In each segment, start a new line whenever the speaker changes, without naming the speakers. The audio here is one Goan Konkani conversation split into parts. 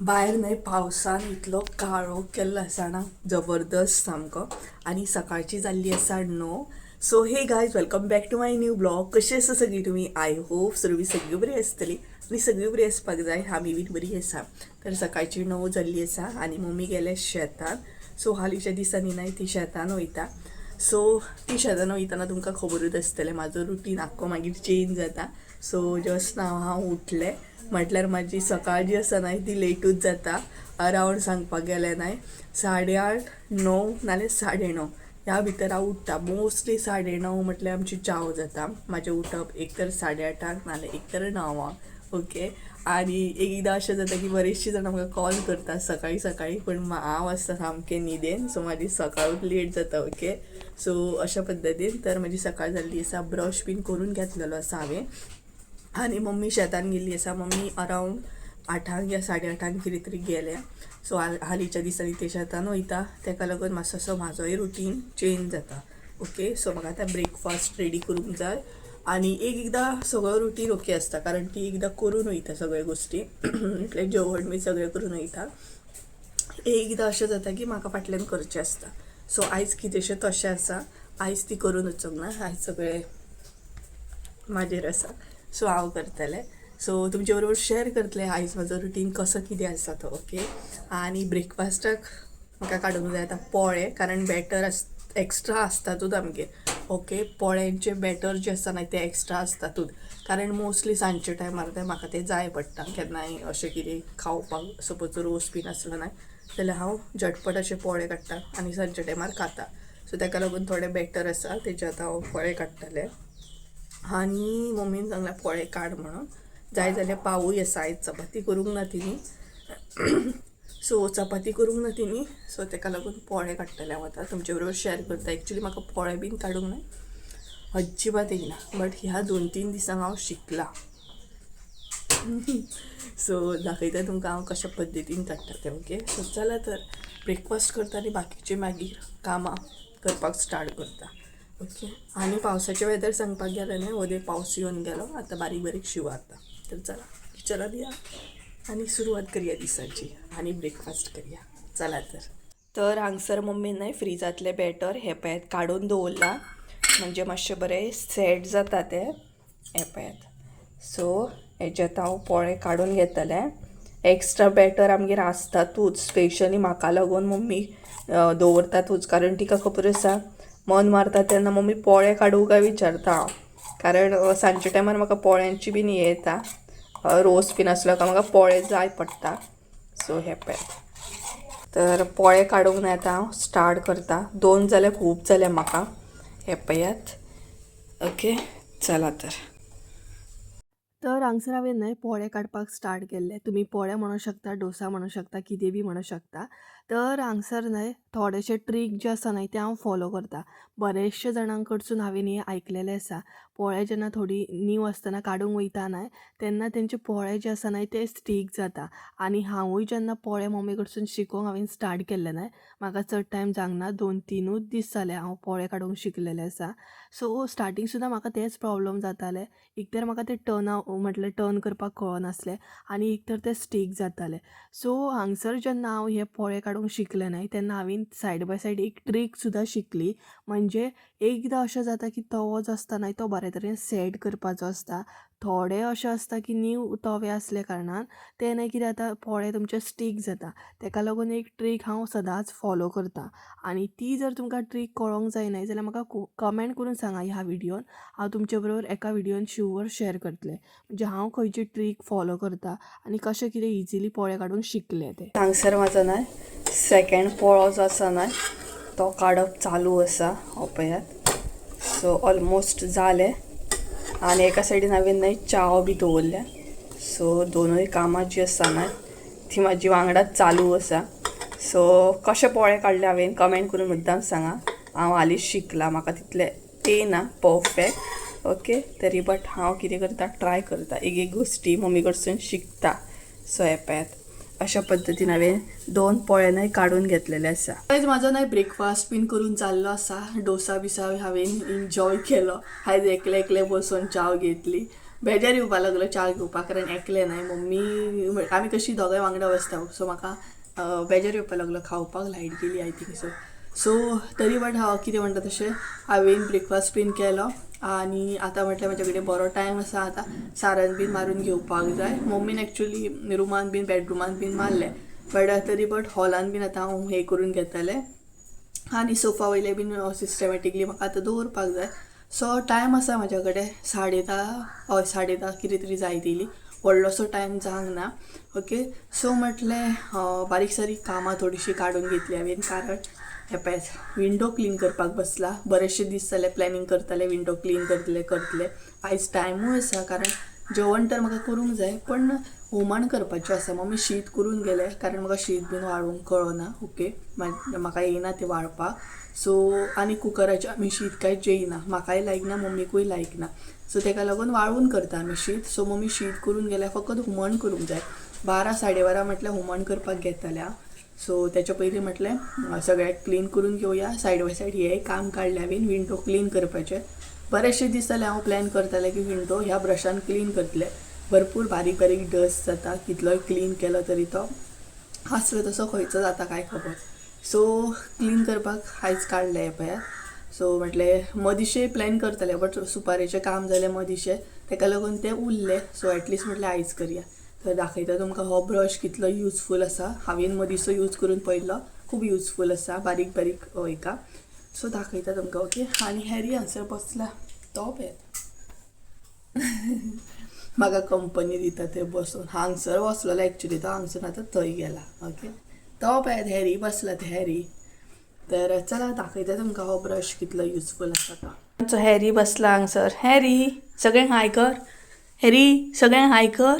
भायर न्हय पावसान इतलो काळोख केल्लो आसा ना, जबरदस्त सामको. आनी सकाळची जाल्ली आसा 9. So hey guys, welcome back to my new vlog. कशी आसा सगळीं तुमी? I hope सर्वी सगळीं बरी आसतली आनी सगळीं बरी आसपाक जाय. आमी बीन बरी आसा. तर सकाळची 9 जाल्ली आसा आनी मम्मी गेले शेतान. सो हालींच्या दिसांनी न्हय ती शेतान वयता. सो ती शेतान वयतना तुमकां खबरूच आसतलें, म्हाजो रुटीन आख्खो मागीर चेंज जाता. सो जस्ट नाव हांव उठलें म्हटल्यार म्हाजी सकाळ जी आसा न्हय ती लेटूच जाता. अरावंड सांगपाक गेलें न्हय 8:30 9 नाल्यार 9:30 ह्या भितर हांव उठ्ठा. मोस्टली 9:30 म्हटल्यार आमची च्याव जाता. म्हाजें उठप एक तर 8:30 नाल्यार एक तर 9. ओके, आनी एकदां अशें जाता की बरेचशीं जाणां म्हाका कॉल करता सकाळीं सकाळीं, पूण हांव आसता सामकें न्हिदेन. सो म्हाजी सकाळूच लेट जाता. ओके, सो अशा पद्दतीन तर म्हाजी सकाळ जाल्ली आसा. ब्रश बीन करून घेतलेलो आसा हांवें आनी मम्मी शेतान गेल्ली आसा. मम्मी अरावंड 8 या 8:30 कितें तरी गेल्या. सो हालींच्या दिसांनी ते शेतान वयता, तेका लागून मातसो असो म्हाजोय रुटीन चेंज जाता. ओके, सो म्हाका आतां ब्रेकफास्ट रेडी करूंक जाय. आनी एक एकदां सगळो रुटीन ओके आसता, कारण ती एकदां करून वयता सगळ्यो गोश्टी, म्हटल्यार जेवण बी सगळें करून वयता. एकदां अशें जाता की म्हाका फाटल्यान करचें आसता. सो आयज कितेंशें तशें आसा, आयज ती करून वचूंक ना, आयज सगळें म्हाजेर आसा. सो हांव करतलें. सो तुमचे बरोबर शेअर करतलें आयज म्हाजो रुटीन कसो कितें आसा तो. ओके, आनी ब्रेकफास्टाक म्हाका काडूंक जाय आतां पोळे, कारण बॅटर एक्स्ट्रा आसतातूच आमगेर. ओके, पोळ्यांचे बॅटर जे आसता न्हय ते एक्स्ट्रा आसतातूच, कारण मोस्टली सांजच्या टायमार ते म्हाका ते जाय पडटा. केन्नाय अशें कितें खावपाक सपोज रोस बीन आसलो न्हय जाल्यार हांव झटपट अशे पोळे काडटा आनी सांजच्या टायमार खाता. सो तेका लागून थोडे बॅटर आसा, तेजे आतां हांव पोळे काडटलें. आनी मम्मीन सांगलें पोळे काड म्हणून, जाय जाल्यार पावूय आसा. आयज चपाती करूंक ना तिनी, सो चपाती करूंक ना तिनी, सो तेका लागून पोळे काडटलें हांव आतां. तुमचे बरोबर शेअर करता. एक्चुली म्हाका पोळे बीन काडूंक न्हय अजिबात येयना, बट ह्या 2-3 दिसांक हांव शिकलां. सो दाखयता तुमकां हांव कशा पद्दतीन काडटा तें. ओके, सो चला तर ब्रेकफास्ट करता आनी बाकीचे मागीर कामां करपाक स्टार्ट करता. ओके, आनी पावसाचें वेदर सांगपाक गेलें न्हय, वोदे पावस येवन गेलो, आतां बारीक बारीक शिंवारता. तर चला किचनान या आनी सुरवात करया दिसाची आनी ब्रेकफास्ट करया. चला तर. तर हांगसर मम्मीन न्हय फ्रिजांतलें बॅटर हें पळयात काडून दवरलां, म्हणजे मातशें बरें सेट जाता तें. हें पळयात. सो हेच्यात हांव पोळे काडून घेतलें. एक्स्ट्रा बॅटर आमगेर आसतातूच, स्पेशली म्हाका लागून मम्मी दवरतातूच, कारण तिका खबर आसा मन मारता तेन्ना मम्मी पोळे काडूं काय विचारता हांव, कारण सांजच्या टायमार म्हाका पोळ्यांची बीन हें येता, रोस बीन आसलो काय म्हाका पोळे जाय पडटा. सो हें पळयात. तर पोळे काडूंक ना आतां हांव स्टार्ट करता. 2 जाल्यार खूब जालें म्हाका. हें पळयात. ओके, चला तर. तर हांगसर हांवें न्हय पोळे काडपाक स्टार्ट केल्ले. तुमी पोळे म्हणू शकता, डोसा म्हणू शकता, कितें बी म्हणू शकता. तर हांगसर न्हय थोडेशे ट्रीक जे आसा न्हय ते हांव फॉलो करता. बरेचशे जाणां कडसून हांवें हें आयकलेलें आसा, पोळे जेन्ना थोडी नीव आसतना काडूंक वयता न्हय तेन्ना तेंचे पोळे जे आसा न्हय ते स्टीक जाता. आनी हांवूय जेन्ना पोळे मम्मी कडसून शिकोंक हांवें स्टार्ट केल्लें न्हय, म्हाका चड टायम जावंक ना, 2-3 दीस जाले हांव पोळे काडूंक शिकलेलें आसा. सो स्टार्टींग सुद्दां म्हाका तेच प्रॉब्लम जाताले. एक तर म्हाका ते टर्न म्हटल्यार टर्न करपाक कळनासलें आनी एक तर ते स्टीक जाताले. सो हांगसर जेन्ना हांव हे पोळे काडूंक शिकलें न्हय तेन्ना हांवें सायड बाय सायड एक ट्रीक सुद्दां शिकली. म्हणजे एकदां अशें जाता की तवो जो आसता न्हय तो बरे तरेन सेट करपाचो आसता. थोडे अशें आसता की नीव तवे आसल्या कारणान ते न्हय कितें जाता, पोळे तुमचे स्टीक जाता. तेका लागून एक ट्रीक हांव सदांच फॉलो करता आनी ती जर तुमकां ट्रीक कळोंक जाय न्हय जाल्यार म्हाका कमेंट करून सांगा ह्या व्हिडियोन. हांव तुमचे बरोबर एका व्हिडियोन शुवर शेअर करतलें, म्हणजे हांव खंयची ट्रीक फॉलो करता आनी कशें कितें इजिली पोळे काडूंक शिकलें तें. हांगसर म्हाजो न्हय सेकेंड पोळो जो आसा न्हय तो काडप चालू आसा. हो पळयात. सो ऑलमोस्ट जालें. आनी एका सायडीन हांवें न्हय च्याव बी दवरल्या. सो दोनूय कामां जी आसा न्हय ती म्हाजी वांगडाच चालू आसा. सो कशे पोळे काडले हांवें कमेंट करून मुद्दाम सांगा. हांव हालींच शिकलां, म्हाका तितलें येना परफेक्ट. ओके, तरी बट हांव कितें करता, ट्राय करता, एक एक गोश्टी मम्मी कडसून शिकता. सो हें पळयात, अशा पद्दतीन हांवें 2 पोळे न्हय काडून घेतलेले आसा. आयज म्हाजो न्हय ब्रेकफास्ट बीन करून जाल्लो आसा. डोसा बिसा हांवें इन्जॉय केलो. आयज एकलें एकलें बसून च्याव घेतली. बेजार येवपा लागलो च्या घेवपाक, कारण एकलें न्हय मम्मी आमी कशी दोगांय वांगडा बसता, सो म्हाका बेजार येवपा लागलो खावपाक. लायट गेली I think so. So तरी बट हांव कितें म्हणटा तशें हांवें ब्रेकफास्ट बीन केलो आनी आतां म्हटल्यार म्हजे कडेन बरो टायम आसा, आतां सारन बीन मारून घेवपाक जाय. मम्मीन एक्चुली रुमान बीन बेडरुमान बीन मारलें, बट तरी बट हॉलान बीन आतां हांव हें करून घेतलें आनी सोफा वयले बीन सिस्टमॅटिकली म्हाका आतां दवरपाक जाय. सो टायम आसा म्हज्या कडेन 10:30, हय 10:30 कितें तरी जायत येयली, व्हडलोसो टायम जावंक ना. ओके सो म्हटलें बारीक सारीक कामां थोडीशीं काडून घेतली हांवें, कारण हें पळय विंडो क्लीन करपाक बसला. बरेचशे दीस जाले प्लॅनिंग करताले विंडो क्लीन करतले करतले, आयज टायमूय आसा कारण जेवण तर म्हाका करूंक जाय पण हुमण करपाचें आसा. मम्मी शीत करून गेलें कारण म्हाका शीत बीन वाळूंक कळना. ओके म्हाका येयना तें वाळपाक, सो आनी कुकराचें आमी शीत कांय जेयना, म्हाकाय लायक ना मम्मीकूय लायक ना, सो तेका लागून वाळून करता आमी शीत. सो मम्मी शीत करून गेल्या, फकत हुमण करूंक जाय. 12 12:30 म्हटल्यार हुमण करपाक घेतल्या. सो तेच्या पयलीं म्हटलें सगळ्याक क्लीन करून घेवया, सायड बाय सायड हें काम काडलें हांवें विंडो क्लीन करपाचें. बरेचशे दीस जाले हांव प्लॅन करतालें की विंडो ह्या ब्रशान क्लीन करतलें, भरपूर बारीक बारीक डस्ट जाता, कितलोय क्लीन केलो तरी तो आसलो तसो खंयचो जाता काय खबर. सो क्लीन करपाक आयज काडलें हें पळयात. सो म्हटलें मदींशें प्लॅन करतलें बट सुपारेचें काम जालें मदींशें, तेका लागून तें उरलें. सो एटलिस्ट म्हटलें आयज करया. तर दाखयता तुमकां हो ब्रश कितलो युजफूल आसा, हांवें मदींसो यूज करून पळयल्लो, खूब युजफूल आसा, बारीक बारीक हेका. सो दाखयता तुमकां. ओके आनी हॅरी हांगसर बसला तो पळयात म्हाका कंपनी दिता थंय बसून. हांगसर बसलेलो एक्चुली तो हांगसर आतां थंय गेला. ओके तो पळयात हॅरी बसला ते हॅरी. तर चला दाखयता तुमकां हो ब्रश कितलो युजफूल आसा तो. आमचो हॅरी बसला हांगसर. हॅरी सगळ्यांक हाय कर, हॅरी सगळ्यांक हाय कर,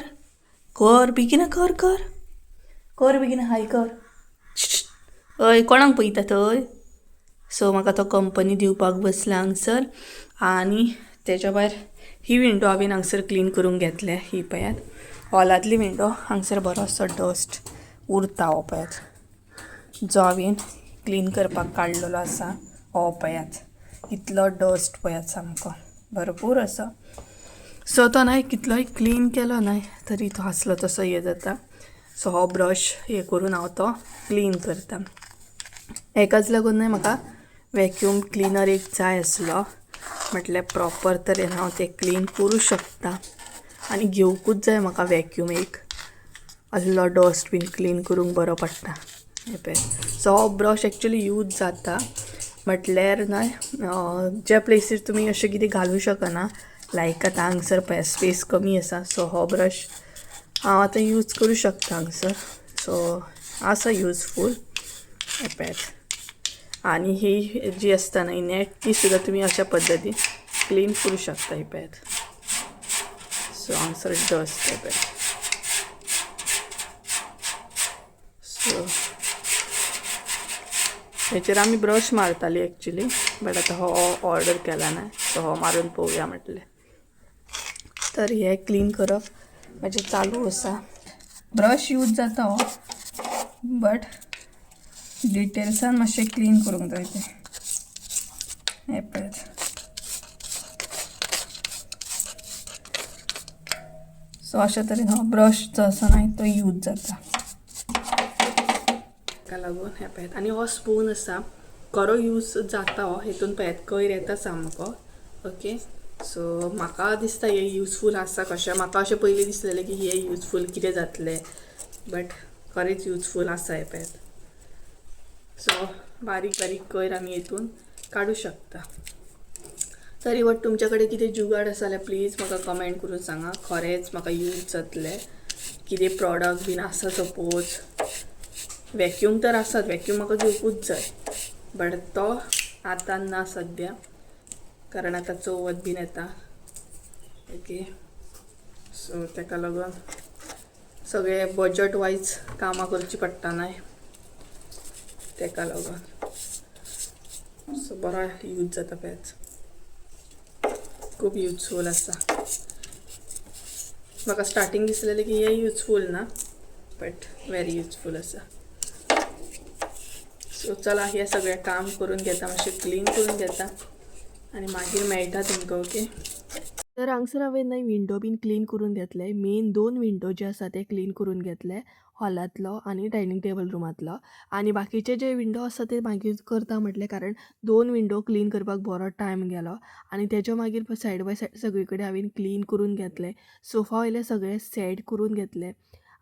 कर बेगीन कर कर कर बेगीन हाय कर. हय कोणाक पळयता थंय. सो म्हाका तो कंपनी दिवपाक बसला हांगसर. आनी तेच्या भायर ही विंडो हांवें हांगसर क्लीन करूंक घेतल्या, ही पळयात हॉलांतली विंडो. हांगसर बरोसो डस्ट उरता हो पळयात, जो हांवें क्लीन करपाक काडलेलो आसा. हो पळयात इतलो डस्ट पळयात सामको भरपूर आसा. सो तो न्हय कितलोय क्लीन केलो न्हय तरी तो आसलो तसो हें जाता. सो हो ब्रश हे करून हांव तो क्लीन करता. हेकाच लागून न्हय म्हाका वॅक्यूम क्लिनर एक जाय आसलो, म्हटल्यार प्रॉपर तरेन हांव तें क्लीन करूं शकता. आनी घेवकूच जाय म्हाका वॅक्यूम एक, आहलो डस्ट बीन क्लीन करूंक बरो पडटा. हें पळय सो हो ब्रश एक्चुली यूज जाता म्हटल्यार न्हय ज्या प्लेसीर तुमी अशें कितें घालूं शकना, लायक आतां हांगसर पळय स्पेस कमी आसा, सो हो ब्रश हांव आतां यूज करूं शकता हांगसर. सो आसा युजफूल. हें पळयात आनी ही जी आसता न्हय नॅट ती सुद्दां तुमी अशा पद्दतीन क्लीन करूं शकता. ही पळयात सो हांगसर डस्ट हें पळयात. सो हेचेर आमी ब्रश मारताली एक्चुली, बट आतां हो ऑर्डर केला न्हय सो हो मारून पळोवया म्हटलें. तर हें क्लीन करप म्हाजें चालू आसा. ब्रश यूज जाता हो, बट डिटेल्सान मातशें क्लीन करूंक जाय तें. हें पळयात सो अशा तरेन हो ब्रश जो आसा न्हय तो यूज जाता. ताका लागून हें पळयात. आनी हो स्पून आसा खरो यूज जाता हो, हेतून पळयात कयर येता सामको. ओके सो म्हाका दिसता हें युजफूल आसा कशें. म्हाका अशें पयलीं दिसलेलें की हें युजफूल कितें जातलें, बट खरेंच युजफूल आसा हें पळयात. सो बारीक बारीक कयर आमी हेतून काडूं शकता. तरी बट तुमच्या कडेन कितें जुगाड आसा जाल्यार प्लीज म्हाका कमेंट करून सांगा, खरेंच म्हाका यूज जातलें. कितें प्रोडक्ट बीन आसा, सपोज वॅक्यूम तर आसात, वॅक्यूम म्हाका घेवकूच जाय, बट तो आतां ना सद्या, कारण आतां चवथ बीन येता. ओके सो ताका लागून सगळें बजट वायज कामां करचीं पडटा न्हय, ताका लागून. सो बरो यूज जाता पळयात, खूब युजफूल आसा. म्हाका स्टार्टींग दिसलेलें की हें युजफूल ना, बट वेरी युजफूल आसा. सो चला हें सगळें काम करून घेता, मातशें क्लीन करून घेता आनी मागीर मेळटा तुमकां. ओके तर हांगसर हांवें न्हय विंडो बीन क्लीन करून घेतले. मेन दोन विंडो जे आसा ते क्लीन करून घेतले, हॉलांतलो आनी डायनींग टेबल रुमांतलो. आनी बाकीचे जे विंडो आसा ते मागीर करता म्हटलें, कारण दोन विंडो क्लीन करपाक बरो टायम गेलो. आनी तेज्या मागीर सायड बाय सायड सगळे कडेन हांवें क्लीन करून घेतलें. सोफा वयले सगळे सेट करून घेतले.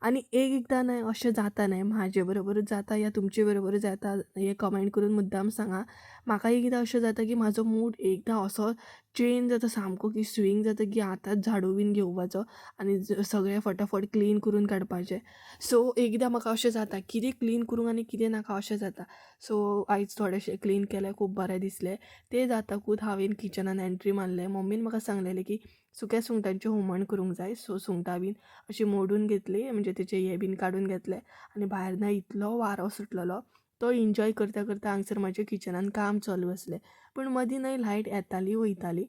आनी एक एकदां न्हय अशें जाता न्हय, म्हाजे बरोबरूच जाता या तुमचे बरोबरूच जाता हें कमेंट करून मुद्दाम सांगा. म्हाका एकदां अशें जाता की म्हाजो मूड एकदां असो चेंज जाता सामको की स्विंग जाता की आतांच झाडू बीन घेवपाचो आनी सगळें फटाफट क्लीन करून काडपाचें. सो एकदां म्हाका अशें जाता कितें क्लीन करूंक आनी कितें नाका अशें जाता. सो आयज थोडेशें क्लीन केलें, खूब बरें दिसलें. तें जातकूच हांवें किचनान एंट्री मारलें. मम्मीन म्हाका सांगलेलें की सुक्या सुंगटांचें हुमण करूंक जाय. सो सुंगटां बीन अशीं मोडून घेतली, म्हणजे तेचे हे बीन काडून घेतले. आनी भायर न्हय इतलो वारो सुटलेलो, तो एन्जॉय करता करता हांगसर म्हाजें किचनान काम चालू आसलें. पूण मदीं न्हय लायट येताली वयताली,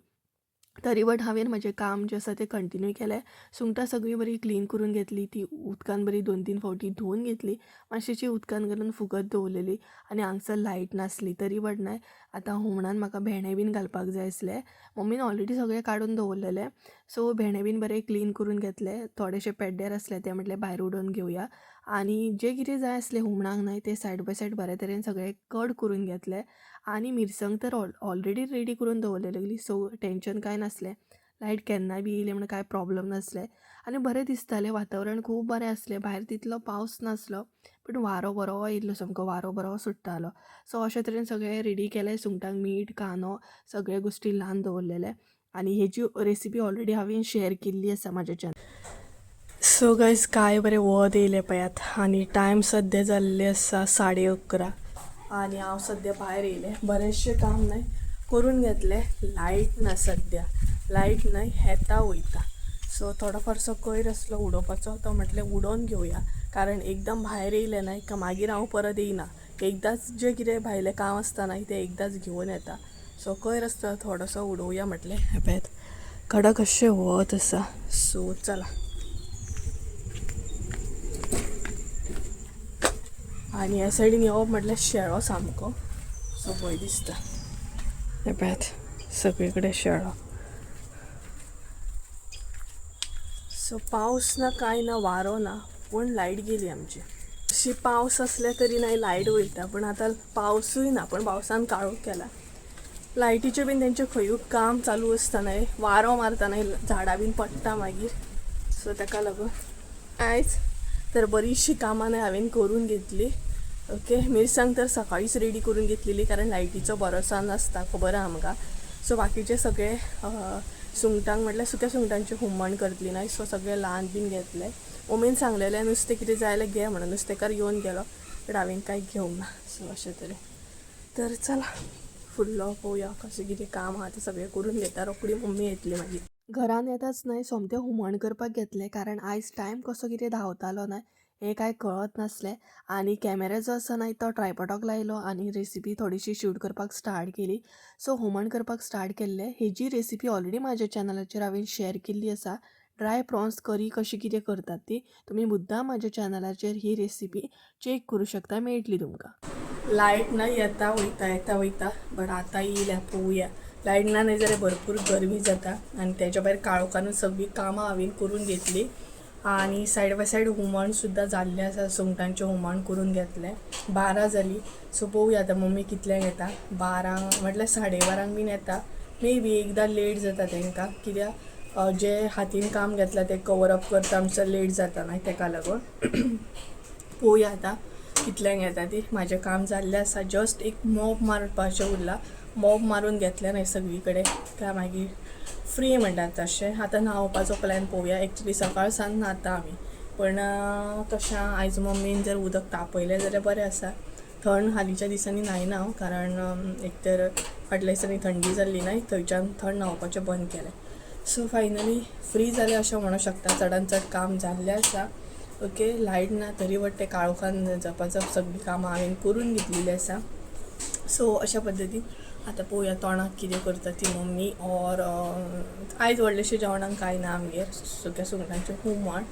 तरी बट हांवें म्हाजें काम जें आसा तें कंटिन्यू केलें. सुंगटां सगळीं बरीं क्लीन करून घेतली, ती उदकान बरी 2-3 फावटी धुवन घेतली, मातशें उदकान घालून फुगत दवरलेली. आनी हांगसर लायट नासली तरी बट न्हय आतां हुमणान म्हाका भेंडे बीन घालपाक जाय आसले. मम्मीन ऑलरेडी सगळें काडून दवरलेलें. सो भेंडे बीन बरे क्लीन करून घेतले, थोडेशे पेड्ड्यार आसले ते म्हटलें भायर उडोवन घेवया. आनी जे कितें जाय आसलें हुमणाक न्हय ते सायड बाय सायड बरे तरेन सगळें कट करून घेतले. आनी मिरसांग तर ऑलरेडी रेडी करून दवरलेली, सो टेंशन कांय नासलें. लायट केन्नाय बी येयली म्हणून कांय प्रॉब्लम नासलें. आनी बरें दिसतालें, वातावरण खूब बरें आसलें. भायर तितलो पावस नासलो, पूण वारो बरो येयल्लो, सामको वारो बरो सुट्टालो. सो अशे तरेन सगळें रेडी केलें. सुंगटांक मीठ, कांदो सगळे गोश्टी लावन दवरलेले. आनी हेजी रेसिपी ऑलरेडी हांवें शेअर केल्ली आसा म्हाज्या चॅनल. सो गायज, काय बरें वत येयलें पळयात. आनी टायम सद्या जाल्ले आसा 11:30 आनी हांव सद्या भायर येयलें. बरेंचशें काम न्हय करून घेतलें. लायट ना सद्या, लायट न्हय येता वयता. सो थोडो फारसो कोयर आसलो उडोवपाचो, तो म्हटलें उडोवन घेवया, कारण एकदम भायर येयलें न्हय का मागीर हांव परत येयना. एकदांच जें कितें भायलें काम आसता न्हय तें एकदांच घेवन येता. सो कोयर आसता थोडोसो उडोवया म्हटलें. हें पळयात, कडक अशें वत आसा. सो चला, आनी ह्या सायडीन येवप म्हटल्यार शेळो सामको, सो भंय दिसता. हें पळयात, सगळे कडेन शेळो. सो पावस ना कांय ना, वारो ना, पूण लायट गेली आमची. अशी पावस आसले तरी न्हय लायट वयता, पूण आतां पावसूय ना, पूण पावसान काळोख केला. लायटीचें बीन तेंचें खंयूय काम चालू आसता न्हय, वारो मारता न्हय, झाडां बीन पडटा मागीर. सो ताका लागून आयज तर बरीचशी कामां न्हय हांवें करून घेतली. ओके, मिरसांग तर सकाळीच रेडी करून घेतलेली, कारण लायटीचो भरोसा नासता, खबर आहा आमकां. सो बाकीचे सगळे सुंगटांक म्हटल्यार सुक्या सुंगटांचें हुमण करतली न्हय, सो सगळे ल्हान बीन घेतले. मम्मीन सांगलेलें नुस्तें कितें जाय जाल्यार घे म्हणून, नुस्तेकार येवन गेलो, बट हांवें कांय घेवंक ना. सो अशें तरेन तर चला फुडलो पळोवया कशें कितें काम आहा तें सगळें करून घेता. रोखडी मम्मी येतली मागीर. घरान येताच न्हय सोमतें हुमण करपाक घेतलें, कारण आयज टायम कसो कितें धांवतालो न्हय हें कांय कळत नासलें. आनी कॅमेरा जो आसा न्हय तो ट्रायपॉडाक लायलो आनी रेसिपी थोडीशी शूट करपाक स्टार्ट केली. सो हुमण करपाक स्टार्ट केल्लें. हेजी रेसिपी ऑलरेडी म्हाज्या चॅनलाचेर हांवें शेअर केल्ली आसा. ड्राय प्रॉन्स करी कशी कितें करतात ती तुमी मुद्दाम म्हाज्या चॅनलाचेर ही रेसिपी चॅक करूं शकता, मेळटली तुमकां. लायट ना येता वयता येता वयता, बट आतां येयल्या पळोवया. लायट ना न्हय जाल्यार भरपूर गरमी जाता. आनी तेच्या भायर काळोखानूच सगळीं कामां हांवें करून घेतली. आनी सायड बाय सायड हुमण सुद्दां जाल्लें आसा, सुंगटांचें हुमण करून घेतलें. 12 जालीं. सो पळोवया आतां मम्मी कितल्यांक येता. 12 म्हटल्यार 12:30 बीन येता, मे बी. एकदां लेट जाता तांकां, कित्याक जे हातीन काम घेतलां तें कवर अप करता म्हणसर लेट जाता न्हय, तेका लागून. पळोवया आतां कितल्यांक येता ती. म्हाजें काम जाल्लें आसा, जस्ट एक मोप मारपाचें उरलां. मोप मारून घेतलें न्हय सगळी कडेन काय मागीर फ्री म्हणटात तशें. आतां न्हांवपाचो प्लॅन पळोवया. एक्चुली सकाळ सावन न्हाता आमी, पण कशें आयज मम्मीन जर उदक तापयलें जाल्यार बरें आसा. थंड हालींच्या दिसांनी न्हायना हांव, कारण एक तर फाटल्या दिसांनी थंडी जाल्ली न्हय, थंयच्यान थंड न्हांवपाचें बंद केलें. सो फायनली फ्री जालें अशें म्हणूंक शकता, चडान चड काम जाल्लें आसा. ओके, लायट ना तरी बट तें काळोखान जपाजप सगळीं कामां हांवें करून घेतलेलीं आसा. सो अशा पद्दतीन आतां पळोवया तोंडाक कितें करता ती मम्मी. ऑर आयज व्हडलेशें जेवणाक कांय ना आमगेर, सुक्या सुंगटांचें हुमण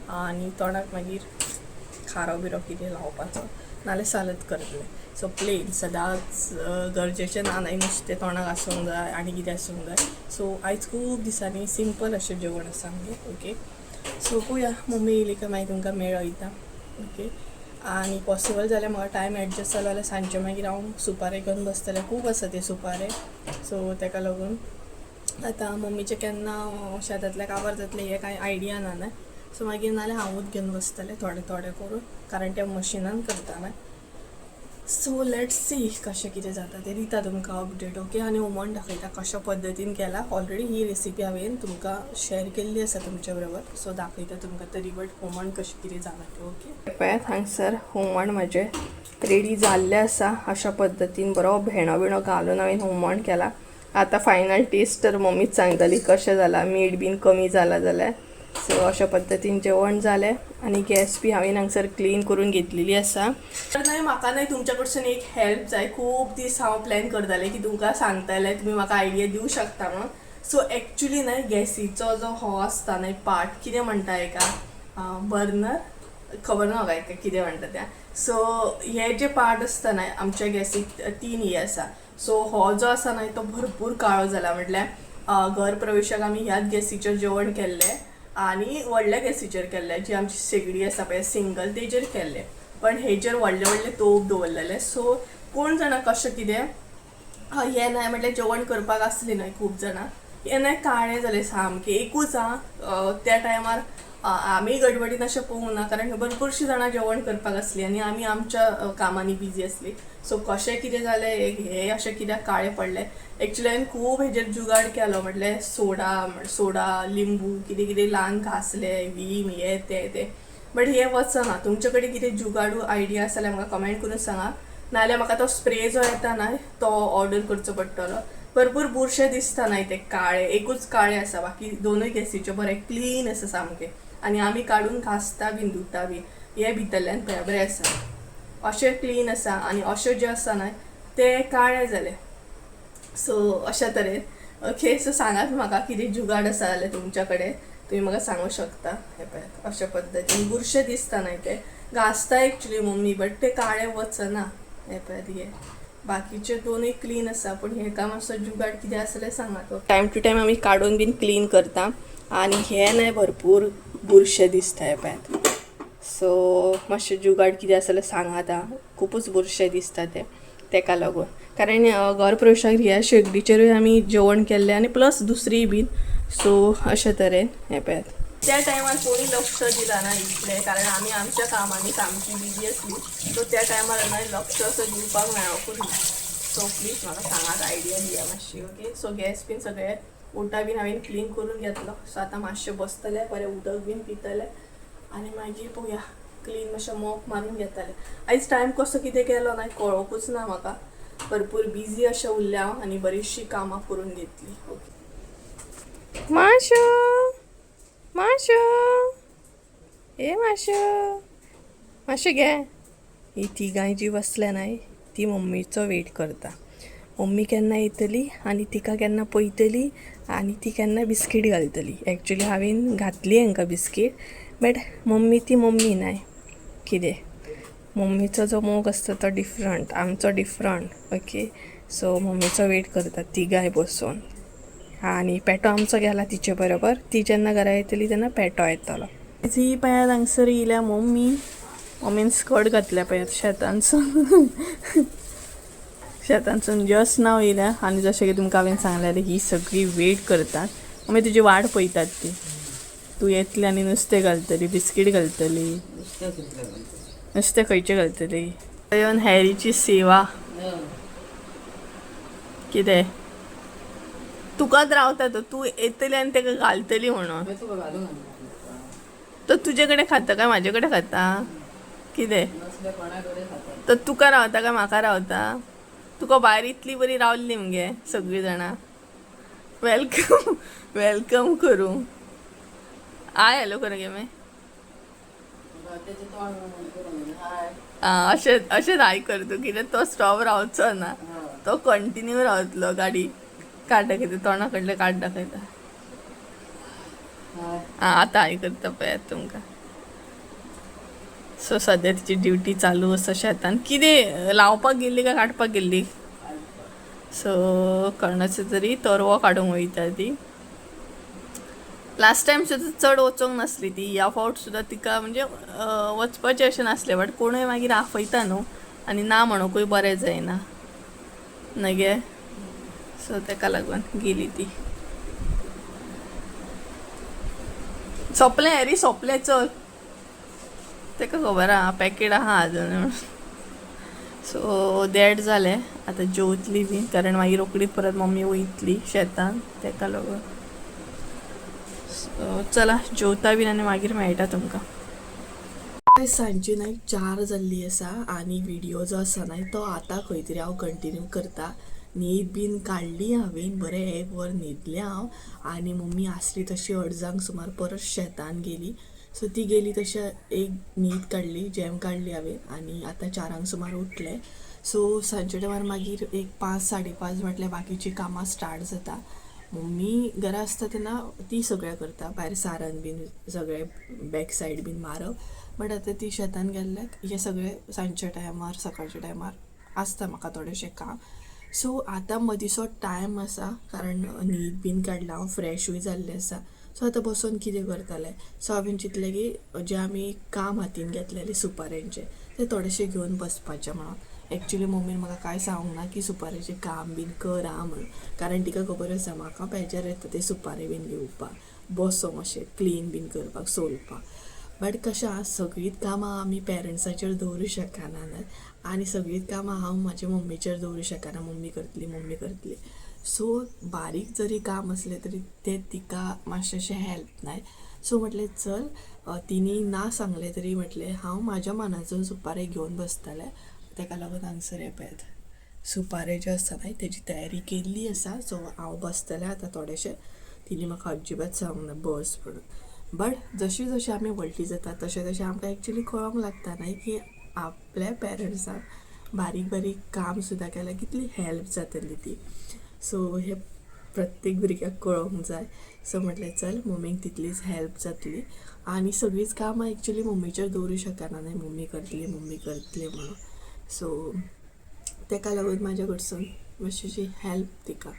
आनी तोंडाक मागीर खारो बिरो कितें लावपाचो, नाल्यार सालद करतलें. सो प्लेन सदांच गरजेचें ना न्हय नुस्तें तोंडाक आसूंक जाय आनी कितें आसूंक जाय. सो आयज खूब दिसांनी सिंपल अशें जेवण आसा आमगेर. ओके, सो पळोवया मम्मी येयली काय मागीर तुमकां मेळयता. ओके, आनी पॉसिबल जाल्यार म्हाका टायम एडजस्ट जालो जाल्यार सांजचें मागीर हांव सुपारे घेवन बसतलें. खूब आसा ते सुपारे. सो ताका लागून आतां मम्मीचें केन्ना शेतांतलें काबार जातलें हें कांय आयडिया ना न्हय. सो मागीर नाल्यार हांवूच घेवन बसतलें थोडें थोडें करून, कारण तें मशिनान करता न्हय. सो let's see कशें कितें जाता तें दिता तुमकां अपडेट. ओके, आनी हुमण दाखयता कशा पद्दतीन केला. ऑलरेडी ही रेसिपी हांवें तुमकां शेअर केल्ली आसा तुमच्या बरोबर. सो दाखयता तुमकां तरी बट हुमण कशें कितें जालां तें. ओके, पळयात हांगसर हुमण म्हाजें रेडी जाल्लें आसा. अशा पद्दतीन बरो भेंडो बिणो घालून हांवें हुमण केला. आतां फायनल टेस्ट तर मम्मीच सांगतली कशें जालां, मीठ बीन कमी जालां जाल्यार. सो अशा पद्दतीन जेवण जालें आनी गॅस बी हांवें हांगसर क्लीन करून घेतलेली आसा. तर न्हय म्हाका न्हय तुमच्या कडसून एक हेल्प जाय. खूब दीस हांव प्लॅन करतालें की तुमकां सांगतलें, तुमी म्हाका आयडिया दिवं शकता म्हणून. सो एक्चुली न्हय गॅसीचो जो हो आसता न्हय पार्ट, कितें म्हणटा हेका, बर्नर, खबर ना म्हाका हेका कितें म्हणटा तें. सो हे जे पार्ट आसता न्हय आमच्या गॅसीक तीन हे आसा. सो हो जो आसा न्हय तो भरपूर काळो जाला. म्हटल्यार घर प्रवेशाक आमी ह्याच गॅसीचेर जेवण केल्लें आनी व्हडल्या गॅसीचेर केल्लें, जी आमची शेगडी आसा पळय सिंगल तेजेर केल्लें, पण हेजेर व्हडले व्हडले तोप दवरलेले. सो कोण जाणा कशें कितें हें न्हय म्हटल्यार जेवण करपाक आसलें न्हय खूब जाणां, हें न्हय काळें जालें सामकें. एकूच आं त्या टायमार आमी गडबडीन अशें पळोवंक ना, कारण भरपूरशीं जाणां जेवण करपाक आसलीं आनी आमी आमच्या कामांनी बिजी आसलीं. सो कशें कितें जालें हें अशें कित्याक काळें पडलें, एक्चुली हांवें खूब हेजेर जुगाड केलो. म्हटल्यार सोडा सोडा लिंबू कितें कितें ल्हान घासलें, वीम हें तें तें, बट हें वचना. तुमचे कडेन कितें जुगाडू आयडिया आसा जाल्यार म्हाका कमेंट करून सांगा, नाल्यार म्हाका तो स्प्रे जो येता न्हय तो ऑर्डर करचो पडटलो. भरपूर बुरशें दिसता न्हय ते काळे, एकूच काळे आसा, बाकी दोनूय गॅसीचे बरें क्लीन आसा सामकें. आनी आमी काडून घासता बीन धुता बीन. हे भितरल्यान पळया बरें आसा, अशें क्लीन आसा आनी अशें जें आसा न्हय तें काळें जालें. सो अशा तरेन. ओके, सो सांगात म्हाका कितें जुगाड आसा जाल्यार तुमच्या कडेन, तुमी म्हाका सांगू शकता. हें पळयात अशा पद्दतीन बुरशें दिसता न्हय तें घासता एक्चुली मम्मी, बट तें काळें वचना. हें पळयात हे बाकीचे दोनूय क्लीन आसा, पूण हेका मातसो जुगाड कितें आसा जाल्यार सांगात. टायम टू टायम आमी काडून बीन क्लीन करता. आनी हें न्हय भरपूर बुरशें दिसता हें पळयात. सो मातशें जुगाड कितें आसा जाल्यार सांगात आं, खुबूच बुरशें दिसता तें तेका लागून. कारण घर प्रवेशाक ह्या शेगडीचेरूय आमी जेवण केल्लें आनी प्लस दुसरीय बीन. सो अशे तरेन हें पळयात. त्या टायमार कोणी लक्ष दिलां ना इतलें, कारण आमी आमच्या कामांनी सामकी बिजी आसली. सो त्या टायमार न्हय लक्ष असो दिवपाक मेळोकूच ना. सो प्लीज म्हाका सांगात, आयडिया दिया मातशी. ओके, सो गॅस बीन सगळे ओटा बीन हांवें क्लीन करून घेतलो. सो आतां मातशें बसतलें, बरें उदक बीन पितलें आनी मागीर पळोवया क्लीन मातशें मॉप मारून घेतलें. आयज टायम कसो कितें गेलो ना कळोकूच ना म्हाका. भरपूर बिजी अशें उरलें हांव आनी बरीचशीं कामां करून घेतली. ओके, माशू माशू ए माशू माशू घे. ही तिगांय जी बसल्या न्हय ती मम्मीचो वेट करता. मम्मी केन्ना येतली आनी तिका केन्ना पळयतली आनी ती केन्ना बिस्कीट घालतली. एक्चुली हांवें घातली हांकां बिस्कीट, बट मम्मी ती मम्मी न्हय कितें, मम्मीचो जो मोग आसता तो डिफरंट, आमचो डिफरंट. ओके, सो मम्मीचो वेट करता तिगांय बसून. आनी पेटो आमचो गेला तिचे बरोबर, ती जेन्ना घरा येतली तेन्ना पेटो येतलो. ही पळयात हांगसर येयल्या मम्मी. मम्मीन स्कर्ट घातल्या पळयात शेतानसून, शेतानसून जस्ट नाव येयल्या. आनी जशें की तुमकां हांवें सांगलेलें ही सगळी वेट करतात, मम्मी तुजी वाट पळयतात ती, तूं येतली आनी नुस्तें घालतली, बिस्कीट घालतली. नुस्तें खंयचें घालतली? येवन हॅरीची सेवा कितें तुकाच रावता तो, तूं येतली आनी ताका घालतली म्हणून. तो तुजे कडेन खाता काय म्हाजे कडेन खाता कितें? तो तुका रावता काय म्हाका रावता? तुका भायर इतली बरी रावली मगे सगळीं जाणां welcome welcome करूं. I hello करूं गे मागीर. अशें अशें हाय कर तूं, कित्याक तो स्टॉप रावचो ना, तो कंटिन्यू रावतलो. गाडी काड दाखयता, तोंडा कडले काड दाखयता. आं आतां हाय करता पळयात तुमकां. सो सद्या तिची ड्युटी चालू आसा शेतान. कितें लावपाक गेल्ली काय काडपाक गेल्ली? सो कोणाचो तरी तरवो काडूंक वयता ती. लास्ट टायम सुद्दां चड वचोंक नासली ती. ह्या फावट सुद्दां तिका म्हणजे वचपाचें अशें नासलें, बट कोणूय मागीर आपयता न्हू, आनी ना म्हणूंकूय बरें जायना न्हय गे. सो तेका लागून गेली ती. सोंपलें हॅरी, सोंपलें, चल. तेका खबर आहा पॅकेट आहा अजून म्हणून. सो देड जालें, आतां जेवतली बी, कारण मागीर रोखडीच परत मम्मी वयतली शेतान, तेका लागून. सो चला जेवता बीन आनी मागीर मेळटा तुमकां. सांजची न्हय 4 जाल्ली आसा आनी व्हिडियो जो आसा न्हय तो आतां खंय तरी हांव कंटिन्यू करता. न्हीद बीन काडली हांवें, बरें एक वर न्हिदलें हांव. आनी मम्मी आसली तशी अडजांक सुमार परत शेतान गेली. सो ती गेली तशें एक न्हीद काडली, जेम काडली हांवें आनी आतां 4 सुमार उठलें. सो सांजच्या टायमार मागीर एक 5 5:30 म्हटल्यार बाकीचीं कामां स्टार्ट जाता. मम्मी घरा आसता तेन्ना ती सगळें करता, भायर सारन बीन सगळें बॅक सायड बीन मारप. बट आतां ती शेतान गेल्ल्याक हें सगळें सांजच्या टायमार सकाळच्या टायमार आसता म्हाका थोडेशें काम. सो आतां मदींसो टायम आसा, कारण न्हीद बीन काडला हांव, फ्रेशूय जाल्लें आसा. सो आतां बसोन कितें करतलें? सो हांवें चिंतलें की जें आमी काम हातीन घेतलेलें सुपाऱ्यांचें तें थोडेशें घेवन बसपाचें म्हणून. एक्चुली मम्मीन म्हाका कांय सांगूंक ना की सुपाऱ्याचें काम बीन कर आं म्हणून, कारण तिका खबर आसा म्हाका पेजार येता ते सुपारी बीन घेवपाक, बसोंक अशें क्लीन बीन करपाक, सोलपाक. बट कशें आहा, सगळींच कामां आमी पेरंट्साचेर दवरूं शकना न्हय, आनी सगळींच कामां हांव म्हाज्या मम्मीचेर दवरूं शकना, मम्मी करतली मम्मी करतली. सो बारीक जरी काम आसलें तरी तें तिका मातशें अशें हेल्प न्हय. सो म्हटलें चल, तिणी ना सांगलें तरी म्हटलें हांव म्हाज्या मनाचो सुपारी घेवन बसतलें. तेका लागून हांगसर हें पळयात सुपारे जे आसा न्हय तेजी तयारी केल्ली आसा. सो हांव बसतलें आतां थोडेशें. तिणी म्हाका अजिबात सांगूंक ना बस म्हणून. बट जशें जशें आमी व्हडलीं जाता तशें तशें आमकां एक्चुली कळोंक लागता न्हय की आपल्या पेरंट्सांक बारीक बारीक काम सुद्दां केल्यार कितली हेल्प जातली ती. सो हें प्रत्येक भुरग्याक कळोंक जाय. सो म्हटलें चल मम्मीक तितलीच हेल्प जातली आनी सगळींच कामां एक्चुली मम्मीचेर दवरूं शकना न्हय, मम्मी करतली मम्मी करतली म्हणून. सो तेका लागून म्हाज्या कडसून मातशी हेल्प तिका.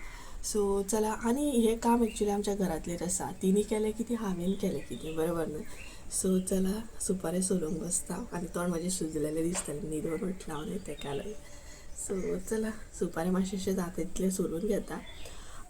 सो चला, आनी हें काम एक्चुली आमच्या घरांतलेच आसा, तिणी केलें कितें हांवें केलें कितें, बरोबर न्हय? सो चला सुपारी सोलूंक बसता आनी तोंड म्हाजें सुजलेलें दिसतलें, न्हिदोन उठलां हांव न्हय तेका लागून. सो चला सुपारी मातशें जाता तितलें सोलून घेता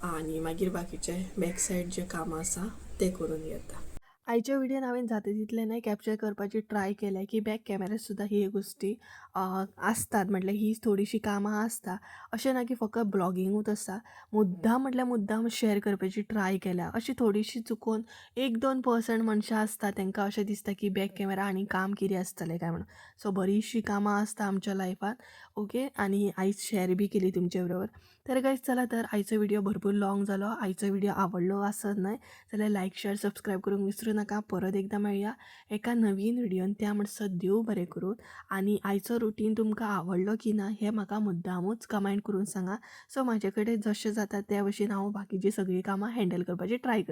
आनी मागीर बाकीचे बॅक सायड जे कामां आसा तें करून घेता. आयच्या व्हिडियोन हांवें जाता तितलें न्हय कॅप्चर करपाची ट्राय केलें की बॅक कॅमेरा सुद्दां ही गोश्टी आसतात, म्हटल्यार ही थोडीशीं कामां आसता. अशें ना की फकत ब्लॉगिंगूच आसा, मुद्दाम म्हटल्यार मुद्दाम शेअर करपाची ट्राय केल्या. अशी थोडीशी चुकोन 1-2% मनशां आसता तांकां अशें दिसता की बॅक कॅमेरा आनी काम कितें आसतलें काय म्हणून. सो बरीचशीं कामां आसता आमच्या लायफान. ओके, आनी आयज शेअर बी केली तुमचे बरोबर. तर गायज चला, तर आयचो व्हिडियो भरपूर लॉंग जालो. आयचो व्हिडियो आवडलो आसत न्हय जाल्यार लायक शेअर सबस्क्रायब करूंक विसरूं नाका. परत एकदां मेळया एका नवीन व्हिडियोन, त्या म्हणसर देव बरें करूं. आनी आयचो रुटीन तुमकां आवडलो की ना हें म्हाका मुद्दामूच कमेंट करून सांगा. सो म्हाजे कडेन जशें जाता त्या भशेन हांव बाकीचीं सगळीं कामां हँडल करपाची ट्राय करता.